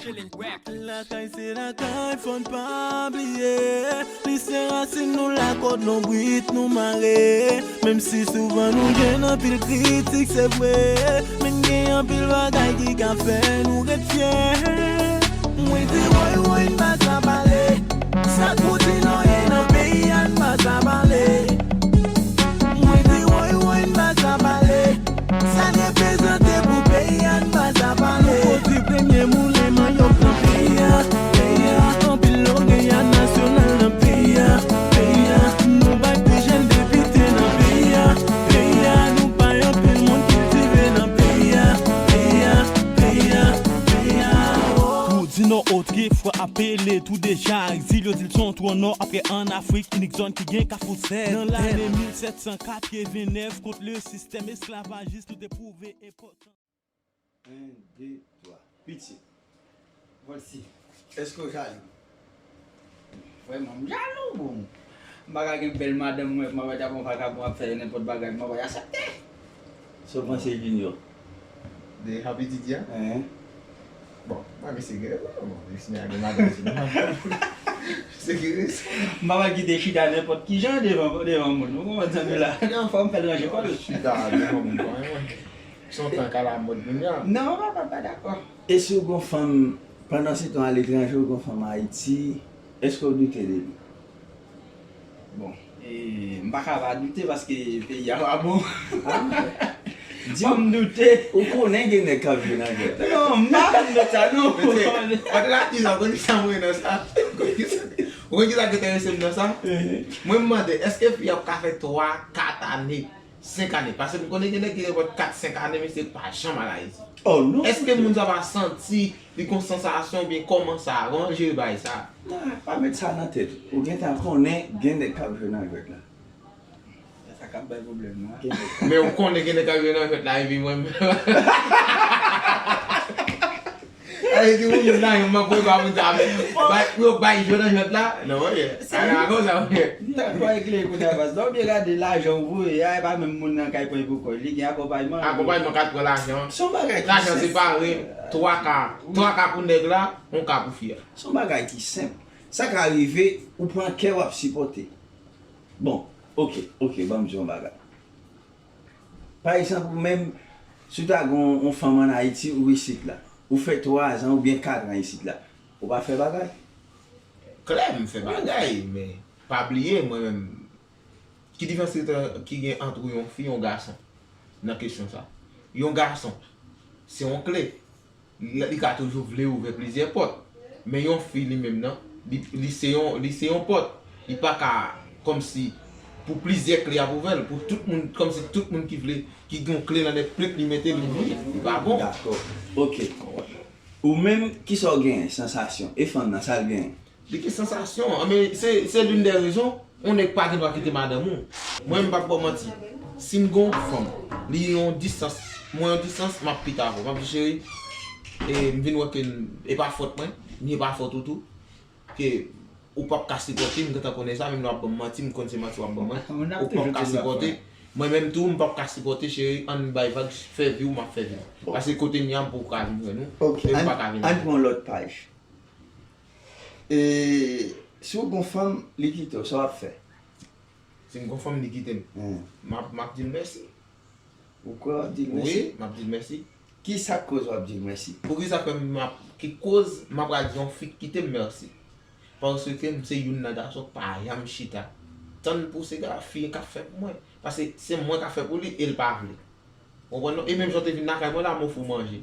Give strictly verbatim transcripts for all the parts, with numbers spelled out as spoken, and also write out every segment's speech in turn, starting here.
Lakay se lakay, fò n pa bliye. Li se rasin nou, lakòd lonbrit nou mare. Menm si souvan nou jwenn anpil kritik, se vre, men gen anpil bagay ki ka fè nou ret fyè. Mwen di woy woy, n pa ka pale. Sa k pou di nou ye nan peyi a, n pa ka pale. Mwen di woy woy, n pa ka pale. Sa n reprezante pou peyi a, n pa ka pale. Pwodui premye moulen mayòk nan peyi a, peyi a. Anpil loreya nasyonal nan peyi a, peyi a. Nou bay pi jèn depite nan peyi a, peyi a. Nou bay anpil moun kiltive nan peyi a, peyi a, peyi a, peyi a. Pou di non, otrefwa apele tou deja egzil, yo di l se yon twò nò apre ann Afrik, inik zòn ki gen kafou sèt. Nan lane mil sèt san katreven nèf, kont le sistèm esklavajis, nou te pwouve enpòtans. En, de, twa. Pitit. Vòlsi. Èske w jalou? Vrèman, m jalou, bon. M pa ka gen bèl madanm mwen, m ap ap yon vakabon ap fè nenpòt bagay, m ap aksepte. Sa w panse, Junior? De Happy Didi a? Hein? Bon, mwen, misye gen rezon, bon, misye gen madanm, misye gen madanm. Misye gen rezon. M pa pral kite chita nenpòt ki jan devan, devan moun. Ou konprann sa m di la? Non, fò m fè l ranje kò l. Chita devan moun, pa yon. Se yon tan k alamòd kounye a. Non, papa, m pa dakò. E si w gen yon fanm, pandan se tan aletranje, w gen yon fanm Ayiti, èske w doute de li? Bon, e, m pa ka pa doute paske peyi a pa bon. Ah, di m, fò m doute. Ou konnen gen nèg k ap jwe nan jwèt la. Non, m pa konn de sa, non. Mete, antre la, kisa, ou konn kisa mwen nan sa? Ou konn kisa, ou konn kisa k enterese m nan sa? Mhm. Mwen, m mande, èske fi ap ka fè twa, kat ane? Senk ane. Paske m konnen gen nèg ki gen kat, senk ane, mesye pa janm al Ayiti. Oh, non, èske moun sa pa santi li gon sansasyon oubyen kòman sa? Kòman w jere bagay sa? Nah, pa met sa nan tèt ou. Ou gentan konnen gen nèg k ap jwe nan jwèt la. Se sa k ap bay pwoblèm nan. Gen nèg k ap Men ou konnen gen nèg k ap jwe nan jwèt la, epi mwen menm. Sa vle di ou menm nan, m ap prepare moun sa, bay, pou yo bay jwèt nan jwèt la. Non, ok. Sa vle di konsa, ok. M ta kwè klere kounye a, paske lè w byen gade lajan ou voye a, e pa menm moun nan k al pran l pou kò l. Li gen akonpayman. Akonpayman k al pran lajan. Se yon bagay ki senp. Lajan separe, twa ka, twa ka pou nèg la, yon ka pou fi a. Se yon bagay ki senp. Sa ka rive, ou pran kè w ap sipòte. Bon, ok, ok, ban m di yon bagay. Pa egzanp, ou menm, si w ta gen yon, yon fanm ann Ayiti ou isit la, ou fè twa zan oubyen kat an isit la, ou pa fè bagay? Klè, m fè bagay, men pa bliye, mwen menm, ki diferans ki, ki gen ant yon fi, yon gason nan kesyon sa? Yon gason, se yon kle. Li, li ka toujou vle ouvè plizyè pòt. Men yon fi li menm nan, li, li se yon, li se yon pòt. Li pa ka kòmsi pou plizyè kle ap ouvè l, pou tout moun, kòmsi tout moun ki vle, ki gen yon kle nan nèt plik li mete, li ouvri. Li pa bon. Dakò. Ok. Ou menm, kisa w genyen? Sansasyon. E fanm nan, sa l genyen? Li gen sansasyon. Anben, se, se l'une des raisons yon nèg pa gen dwa kite madanm ou. Mwen, m p ap ba w manti. Si m gen yon fanm, li yon distans, mwen yon distans, m ap pita avè w. M ap di, cheri, e, m vin wè ke n, e pa fòt mwen, ni e pa fòt ou tou, ke ou p ap ka sipòte, m gentan konnen sa, menm lè w ap ban m manti, m konn se manti w ap ban mwen. Ou p ap ka sipòte. Mwen menm tou, m p ap ka sipòte, cheri, ann bay vag, fè vi w, m ap fè vi m. Paske kote m ye a, m poko ka vin jwenn ou, e m pa ka vin. Ann pran lòt paj. E si w gon fanm, li kite w, sa w ap fè? Si m gon fanm, li kite m. Hmm. M ap, m ap di l mèsi. Ou kwè w ap di l mèsi? Wi, m ap di l mèsi. Ki sa k koz w ap di l mèsi? Poukisa kwè m ap, ki koz m ap pral di yon fi k kite m mèsi? Paske m se youn nan gason k pa janm chita tann pou se ga-, fi k ap fè pou mwen. Paske se mwen k ap fè pou li e l pa vle. Ou konprann non? E menm jan w te vin lakay mwen la, m ofri w manje.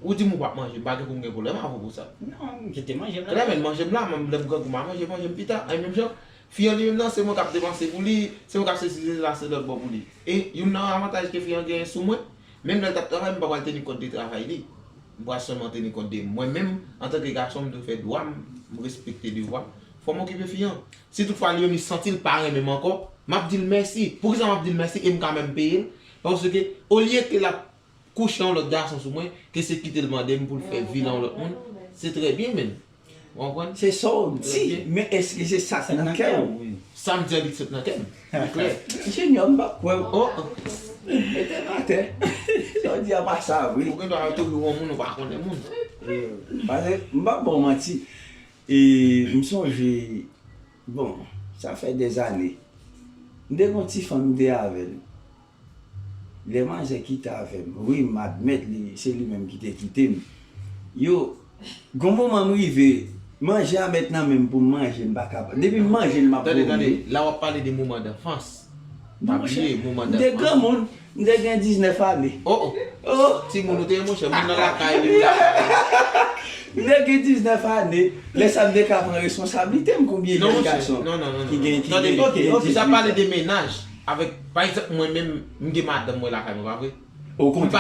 Ou di m ou p ap manje, m pa gen pou m gen pwoblèm avè w pou sa. Non, m kite manje m la. Trè byen, manje m la, m, lè m grangou, m a manje manje m pita. E menm jan, fi an li menm nan, se mwen k ap depanse pou li, se mwen k ap sezi, sela, se lòt bò pou li. E youn nan avantaj ke fi an genyen sou mwen, menm lè l t ap travay, m pa pral teni kont de travay li. M pral sèlman teni kont de mwen menm, antanke gason, m dwe fè dwa m, m respekte devwa m. Fò m okipe fi an. Si toutfwa li menm li santi l pa renmen m ankò, m ap di l mèsi. Poukisa m ap di l mèsi e m ka menm peye l? Paske, olye ke l ap kouche yon lòt gason sou mwen, ke se kite l mande m pou l fè vi l a yon lòt moun, se trè byen, menm. Ou konprann? Se sa w di, men èske se sa k nan kè w? Sa m di an, li t sot nan kè m. Li klè. Junior, m p ap kwè w. Oh. Mete m atè. Sa w di a pa sa vre. Ou gen dwa toujou yon moun ou pa konnen moun. Paske m p ap ba w manti. E m sonje, bon, sa fè dèzane. M te gen yon ti fanm m te avè l. Lè manzè kite avè m, wi, m admèt li, se li menm ki te kite m. Yo, gon moman m rive, manje a mèt nan men m pou m manje, m pa kapab. Depi m manje l, m ap vomi. Tande, tande, la w ap pale de moman danfans. Pa bliye, moman danfans. M te granmoun, m te gen diznèf ane. Oh, oh. Timoun ou te ye, monchè, moun nan lakay li la. M te gen diznèf ane, lè sa m te ka pran responsablite m konbyen jèn gason ki gen, ki gen, ki gen dizuit an. Tande, tande, ok, ok, sa pale de mennaj. Avèk, pa egzanp, mwen menm, m gen madanm mwen lakay mwen, pa vre? Okontrè,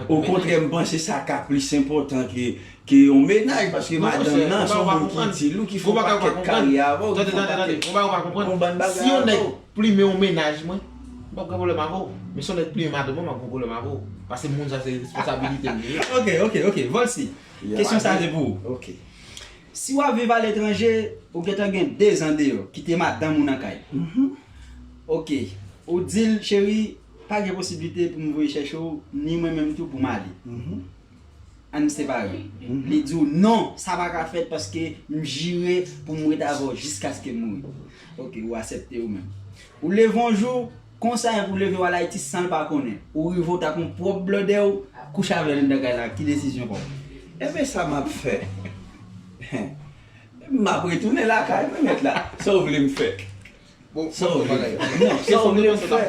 okontrè, m panse sa ka plis enpòtan ke, ke yon mennaj, paske madanm nan se yon moun ki itil ou, ki fè yon pakèt karyè avè w, ki fè yon pakèt, yon bann bagay avè w. Si yon nèg plimen yon mennaj mwen, m p ap gen pwoblèm avè w. Men si yon nèg plimen madanm mwen, m ap gen pwoblèm avè w. Paske moun sa se responsabilite m li ye. Ok, ok, ok. Volcy, kesyon sa se pou ou. Ok. Si w ap viv aletranje, ou gentan gen dezan deyò, kite madanm ou nan kay. Ok. Ou di l, cheri, pa gen posiblite pou m voye chèche w, ni mwen menm tou pou m ale. Ann separe. Li di w, non, sa pa ka fèt paske m jire pou m ret avè w jiskaske m mouri. Ok, ou aksepte ou menm. Ou leve yon jou, konsa, epi w leve w al Ayiti san l pa konnen. Ou rive, w t ap yon pwòp blòdè, w kouche avè l anndan kay la. Ki desizyon pa w? Ebyen, sa m ap fè? M ap retounen lakay mwen, mèt la. Sa w vle m fè? Bon, sa w vle m fè? Non, sa w vle m fè?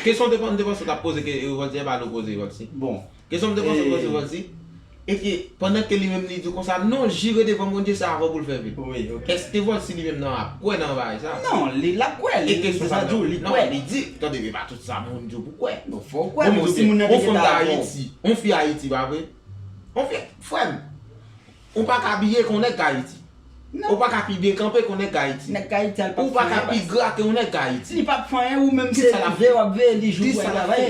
Kesyon de panse w t ap poze ke Revoltye pa lopoze Revoltye. Bon. Kesyon m te panse poze Volcy, e ke pandan ke li menm li di w konsa, non, jire devan Bondye se avè w pou l fè vin. Wi, ok. Èske Volcy li menm nan ap kwè nan bagay sa? Non, li, l ap kwè, li, e kesyon sa di w, li kwè. Non, li di, tande, men pa tout sa moun di w pou kwè. Bon, fò w kwè, bon, si moun nan te gen ta avè w. Yon fi Ayiti, pa vre? Yon fi, frè m, ou pa ka abiye kon nèg Ayiti. Ou pa ka pi byen kanpe kon nèg Ayiti. Nèg Ayiti al pa. Ou pa ka pi gra ke yon nèg Ayiti. Li p ap fè anyen, ou menm se veye w ap veye li jou pou al travay.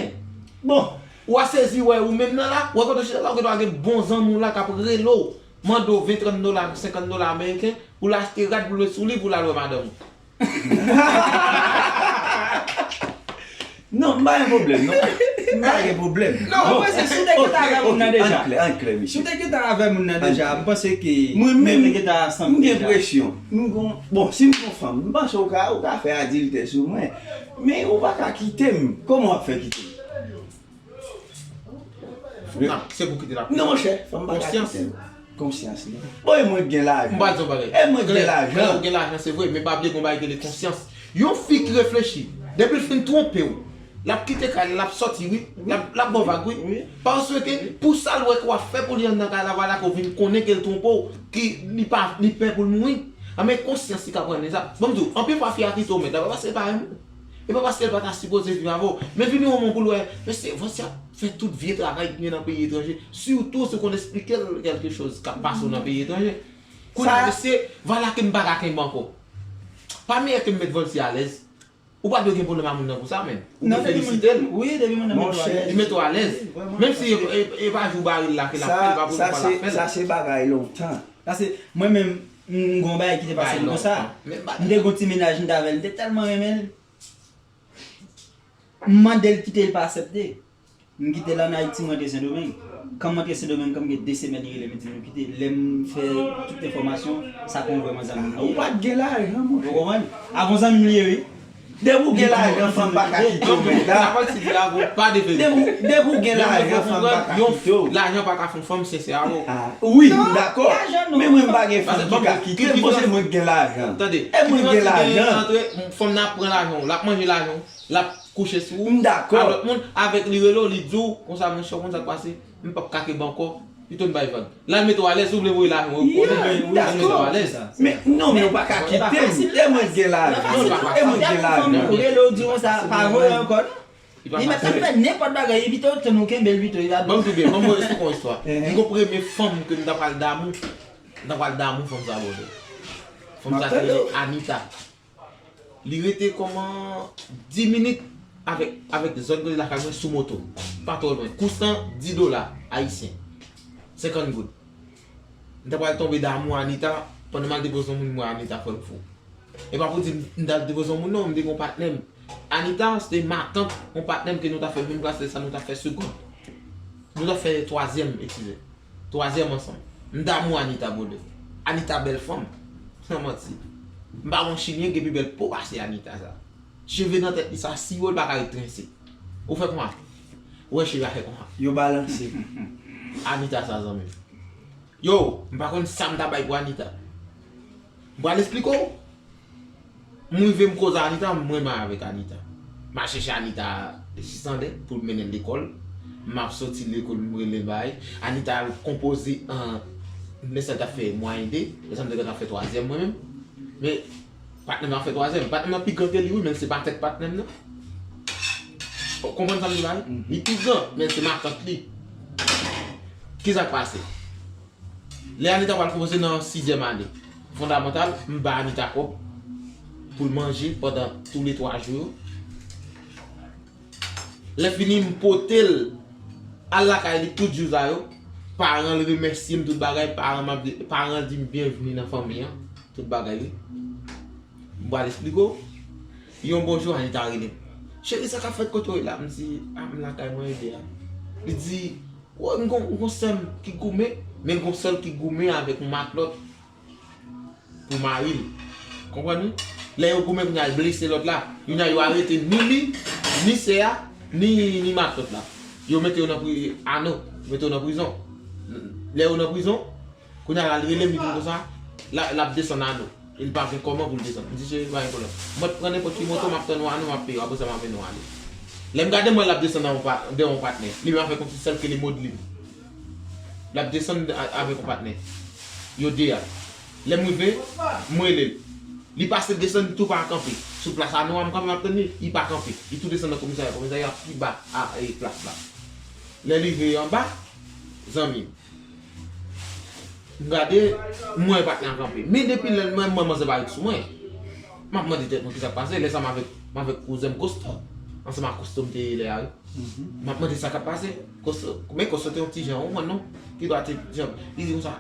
Bon, ou a sezi wè ou menm nan la, ou wè kote w chita la, ou gen dwa gen bon zanmi w la k ap rele w, mande w ven, trant dola, senkant dola ameriken, pou l achte rad pou l met sou li, pou l al wè madanm ou. Non, m pa gen pwoblèm, non. M pa gen pwoblèm. Non, mwen panse si w te gentan avè moun nan deja. Ann klè, ann klè, mesye. Si w te gentan avè moun nan deja, m panse ke nou te gentan ansanm deja. M gen presyon. M gon, bon, si m gon fanm, m panse w ka, w ka fè adiltè sou mwen. Men ou pa ka kite m. Kòman w ap fè kite m? Non, se pou kite la. Non, monchè, fanm pa ka kite m. Konsyans li. Bon, e mwen k gen lajan. M pral di w bagay. E mwen k gen lajan. Klè, klè, ou gen lajan, se vre, men pa bliye gon bagay ki rele konsyans. Yon fi ki reflechi, depi l fin twonpe w, l ap kite kay la, l ap sòti, wi. L ap, l ap ba w vag, wi. Paske, pou sa l wè ke w ap fè pou li anndan kay la, vwala ke w vin konnen ke l twonpe w, ke li pa, li pè pou l mouri. A, men konsyans li ka pran nan zam. Ban m di w, anpil fwa fi a kite w, men pa paske l pa renmen w. E pa paske l pa ta sipoze viv avè w. Men vini yon moman pou l wè, mesye, Volcy ap fè tout vye travay ki gen nan peyi etranje. Sitou si w konn esplike l kèlke choz k ap pase w nan peyi etranje. Kounye a, mesye, vwala ke m pa ka kenbe ankò. Pa meyè ke m met Volcy alèz. Ou pa dwe gen pwoblèm a moun nan pou sa, menm. Ou dwe felisite l. Wi, depi moun nan met ou alèz. Li met ou alèz. Menm si e, e, e pa jou baril la ke l ap fè, e pa pwoblèm pa l ap fè l. Sa, se bagay lontan. Paske mwen menm, m gon bagay ki te pase m konsa. M te gon ti mennaj, m t avè l, m te tèlman renmen l. M mande l kite, l pa aksepte. M kite l ann Ayiti, m rantre Sendomeng. Kan m rantre Sendomeng, kan m gen de semèn, li rele m, li di m nou kite. Lè m fè tout enfòmasyon, sa konn vrèman zanmi m li ye. Ou pa t gen lajan, monchè. Ou konprann? Avan zanmi m li ye, wi. Depi w gen lajan, fanm pa ka kite w, men la. Depi, depi w gen lajan, fanm pa ka kite w. Lajan pa ka fè yon fanm sensè avè w. Wi, m dakò. Men mwen, m pa gen fanm ki ka kite m, paske mwen gen lajan. Tande, e mwen gen lajan. Fanm nan ap pran lajan w, l ap manje lajan w. L ap kouche sou ou. M dakò. A lòt moun, avèk li rele w, li di w, konsa, monchè, w konn sa k pase, m p ap ka kenbe ankò, pito n bay vag. L al mete w alèz, si w vle voye lajan w, ou konnen, m dakò. L al mete w alèz. Men, non, men ou pa ka kite m. E mwen gen lajan. E mwen gen lajan. Rele w, di w konsa, pa voye ankò, non. Li mèt ap fè nenpòt bagay, li pito tann ou kenbe l pito, li pa. Ban m tou byen, ban m voye sou kon istwa. M gon premye fanm ke m ta pral damou. M ta pral damou fanm sa, brother. Fanm sa se Anita. Li rete kòman dis minit avèk, avèk zòn kote lakay mwen sou moto. Pa twò lwen. Kous lan dis dola ayisyen. Senkant goud. M ta pral tonbe damou Anita, pandan m al depoze yon moun, m wè Anita fè m fou. E pa pou di m, m t al depoze yon moun non, m te gen yon patnè m. Anita, se te matant yon patnè m ke nou ta fè menm klas, se sa nou ta fè segond. Nou t ap fè twazyèm, eskize. Twazyèm ansanm. M damou Anita, brother. Anita bèl fanm. San manti. M pa wè yon chilyen gen pi bèl po pase Anita sa. Cheve nan tèt li sa, si yo l pa ka ret trense. Ou fè konsa. Ou wè cheve a fè konsa. Yo balanse. Anita sa, zanmi m. Yo, m pa konn sa m ta bay pou Anita. M pral esplike w. M rive, m koze Anita, m renmen avèk Anita. M al chèche Anita jis anlè pou l mennen l lekòl. M ap soti lekòl, m rele l bay. Anita al konpoze an, lè sa l t ap fè mwayen de, lè sa m te gentan ap fè twazyèm mwen menm. Men, patnè m ap fè twazyèm. Patnè m nan pi gran ke li, wi, men se pa tèt patnè m nan. Ou konprann sa m di la, wi? Li pi gran, men se matant li. Kisa k pase? Lè Anita pral konpoze nan sizyèm ane fondamantal, m ba Anita kòb pou l manje pandan tou le twa jou yo. Lè fini, m pote l al lakay li tout jou sa yo. Paran l remèsye m tout bagay, paran m ap di, paran l di m byenvni nan fanmi an, tout bagay wi. M pral esplike w. Yon bon jou, Anita rele m. Cheri, sa k ap fèt, kote w ye la? M di, a, m lakay mwen, ede a. Li di, Wè, m gon, m gon sè m ki goumen, men gon sè l ki goumen avèk yon matlòt pou mari l. Konprann wi? Lè yo goumen, kounye a l blese lòt la. Kounye a yo arete ni li, ni sè a, ni, ni matlòt la. Yo mete yo nan pri, Ano, mete yo nan prizon. Lè yo nan prizon, Kounye a la, l rele m, li di m konsa, l a, l ap desann Ano. E l pa gen kòman pou l desann. M di, cheri, pa gen pwoblèm. Mwen pran nenpòt ki moto, m ap tann ou Ano, m ap peye w. Apre sa, m ap mennen w ale. Lè m gade, m wè l ap desann nan yon pa-, de yon patnè. Li menm avèk yon ti sè l ki rele Modeline. L ap desann a-, avèk yon patnè. Yo de a. Lè m rive, m rele l. Li pase desann, li tou pa kanpe. Sou plas Ano a, m kanpe, m ap tann li, li pa kanpe. Li tou desann nan komisarya. Komisarya pi ba a, e, plas la. Lè l rive anba, zanmi m. M gade, m wè patnè a kanpe. Men depi lè m wè manzè pa ret sou mwen. M ap mande tèt mwen kisa k pase. Lè sa m avèk, m avèk kouzen m Kosto. Ansanm ak Kosto m te ye lè a wi. M ap mande sa k ap pase. Kosto, men Kosto te yon ti jan, ou konprann non? Ki dwa te jan. Li di konsa,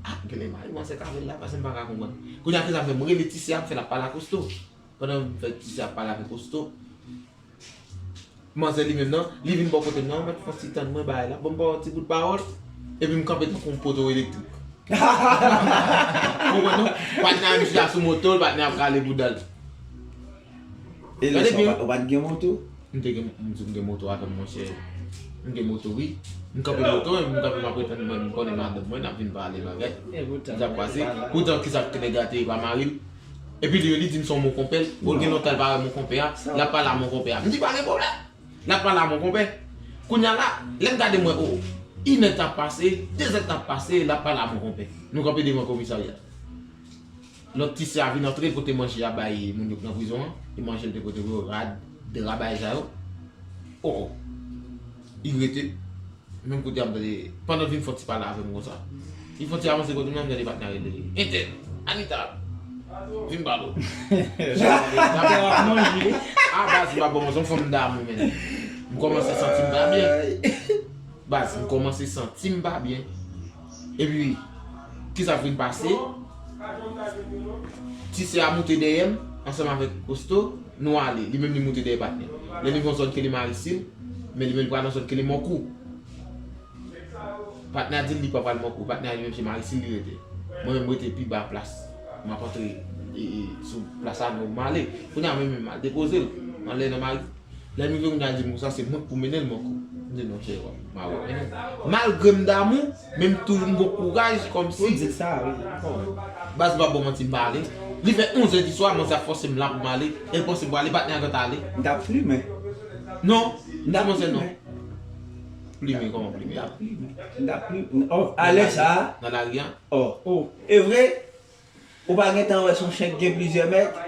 a, genlè mari manzè k avè l la, paske m pa ka konprann. Kounye a kisa m fè, m rele Tisya, m fè l ap pale a Kosto. Pandan m fè Tisya ap pale avèk Kosto, Manzè li menm nan, li vin bò kote m nan, mèt fè yon ti tann mwen bagay la. Ban m ba w yon ti bout pawòl, epi m kanpe tankou yon poto elektrik. Ou konprann non? Patnè a chita sou moto l, patnè ap rale bouda l. E lè sa, ou pa t gen moto? M te gen, m di m gen moto avè m, monchè. M gen moto, wi. M kanpe moto, m kanpe m ap retann mwen, m konnen madanm mwen, n ap vin pale bagay. Sa k pase? Poutan, kisa k te nèg la te ye pa mari l? Epi li, li di m se yon mon konpè. Bon, l gen lontan l pa wè mon konpè a. L ap pale a mon konpè a. M di pa gen pwoblèm. L ap pale a mon konpè. Kounye a la, lè m gade mwen, o, inè t ap pase, dezè t ap pase, l ap pale a mon konpè. Nou kanpe devan komisarya. Lòt Tisya vin antre l pote manje a bay moun yo k nan prizon an. E manje l te pote pou yo, rad, dra, bagay sa yo. O, o. Li rete. Menm kote a m tande, pandan l vin fè yon ti pale avè m konsa. Li fè yon ti avanse kote m nan, m tande patnè a rele li. Entèl, Anita, vin pale w. Sa ap manje. A baz, m pa bon, se yon fanm damou, men. M kòmanse santi m pa byen. Baz, m kòmanse santi m pa byen. Epi, kisa k vin pase? Tisya moute dèyè m, ansanm avèk Kosto. Nou ale, li menm li moute dèyè patnè. Lè li vin yon zòn ki rele Marisil, men li menm li pral nan zòn ki rele Mòkou. Patnè a di l li pa pral Mòkou, patnè a li menm se Marisil li rete. Mwen menm m rete pi ba plas. M ap antre, e, e, sou plas a, non, m ale. Kounye a mwen menm m al depoze l anlè nan Mari. Lè m rive kounye a l di m konsa se mwen k pou mennen l Mòkou. M di non cheri, w ap Mawòk. Malgre m damou, men m toujou m gon kouraj kòmsi. Ou di sa, wi. Baz m pa ba w manti, m pa ale. Li fè onz è di swa, manzè ap fòse m la pou m ale. E l panse m prale, patnè a gentan ale. M t ap plimen. Non, m t ap plimen. Plimen, kòman plimen? M t ap plimen. M t ap plimen. Oh, alè sa. Nan lari a? Oh, oh. E vre? Ou pa gentan wè se yon chen k gen plizyè mèt?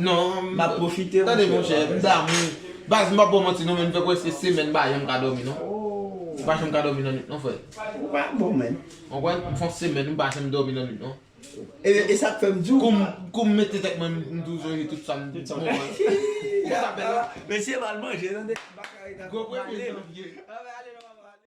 Non, m ap pwofite, tande, monchè, m damou. Baz, m p ap ba w manti non, men m fè prèske semèn m pa janm ka dòmi non. M pa janm ka dòmi nan nwit non, frè. Ou pa bon, menn. Ou konprann? M fè yon semèn m pa janm dòmi nan nwit non. E, e sa k fè m di w. Kou m, kou m mete tèt mwen, m toujou sonje tout sa m di. Tout sa m di. Ou konprann? Mesye, m al manje, tande. M pa ka ret ap pale. Gwo premye janvye.